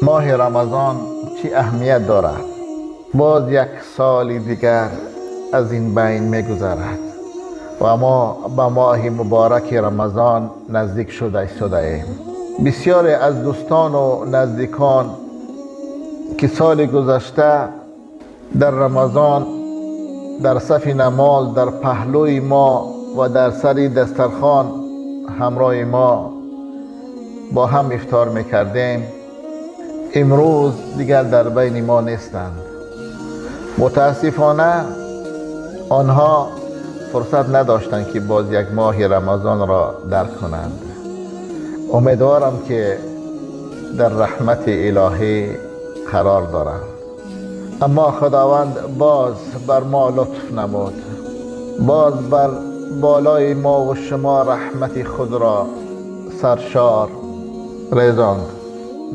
Моҳи Рамазон чӣ аҳамият дорад? Боз як соли дигар аз ин байн мегузарад ва мо ба моҳи мубораки Рамазон наздик шуда истодаем. Бисёре аз дӯстону наздикон, ки соли гузашта дар Рамазон дар сафи намоз дар паҳлӯи мо ва дар сари дастархон ҳамроҳи мо бо ҳам ифтор мекардем, имрӯз дигар дар байни мо нестанд. Мутаассифона, онҳо фурсат надоштанд, ки боз як моҳи Рамазонро дарк кунанд. Умедворам, ки дар раҳмати илоҳӣ қарор доранд. Аммо Худованд боз бар мо лутф намуд, боз бар болои мо ва шумо раҳмати худро саршор резонд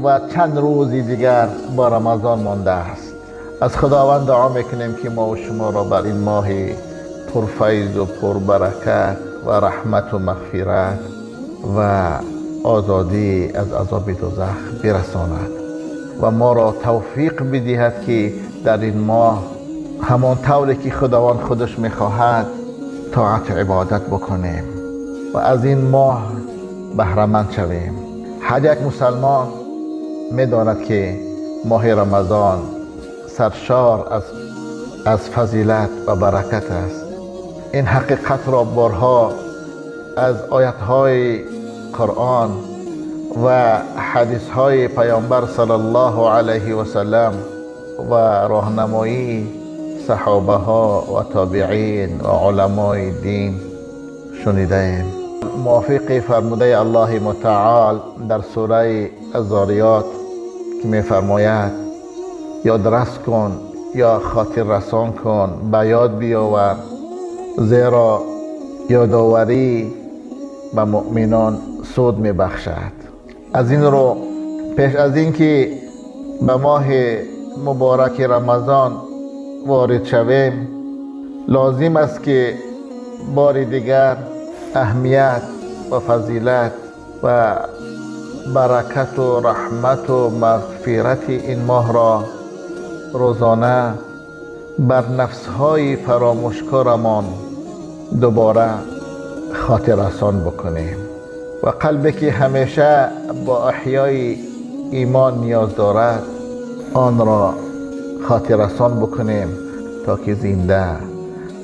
ва чанд рӯзи дигар бо Рамазон мондааст. Аз Худованд дуо мекунем, ки мо ва шуморо бар ин моҳи пурфайзу пурбаракат ва раҳмату мағфират ва озодӣ аз азоби дӯзах бирасонад ва моро тавфиқ бидиҳад, ки дар ин моҳ ҳамон тавре ки Худованд худаш мехоҳад тоату ибодат бикунем ва аз ин моҳ баҳраманд шавем. Ҳар як мусалмон медонад, ки моҳи Рамазон саршор аз фазилат ва баракат аст. Ин ҳақиқатро борҳо аз оятҳои Қуръон ва ҳадисҳои Паёмбар саллаллоҳу алайҳи васаллам ва роҳнамоии саҳобаҳо ва тобеин ва уламои дин шунидаем. Мувофиқи фармудаи Аллоҳи мутаол дар сураи Азориёт, ки мефармояд: «Ёдрас кун ё хотиррасон кун, ба ёд биёвар, зеро ёдоварӣ ба муъминон суд мебахшад». Аз ин рӯ, пеш аз ин ки ба моҳи мубораки Рамазон ворид шавем, лозим аст, ки бори дигар аҳамият ва фазилат ва баракату раҳмату мағфирати ин моҳро рӯзона бар нафсҳои фаромӯшкорамон дубора хотиррасон бикунем ва қалбе ки ҳамеша бо эҳёи имон ниёз дорад, онро хотиррасон бикунем, то ки зинда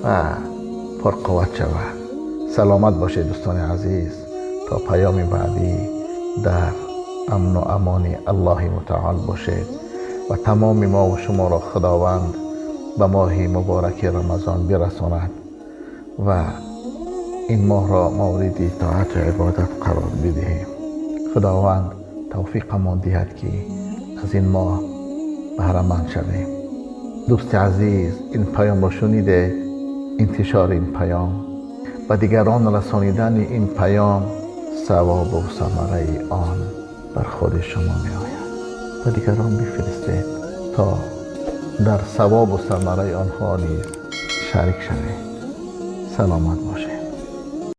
ва пурқувват шавад. Саломат бошед, дӯстони азиз, то паёми баъдӣ дар амну амони Аллоҳи мутаол бошед ва тамоми мо ва шуморо Худованд ба моҳи мубораки Рамазон бирасонад ва ин моҳро мавриди тоату ибодат қарор бидиҳем. Худованд тавфиқамон диҳад, ки аз ин моҳ баҳраманд шавем. Дӯсти азиз, ин паёмро шуниде, интишори ин паём ба дигарон расонидани ин паём, савобу самараи он бар худи шумо меояд. Ба дигарон бифиристед, то дар савобу самараи онҳо низ шарик шавед. Саломат бошед.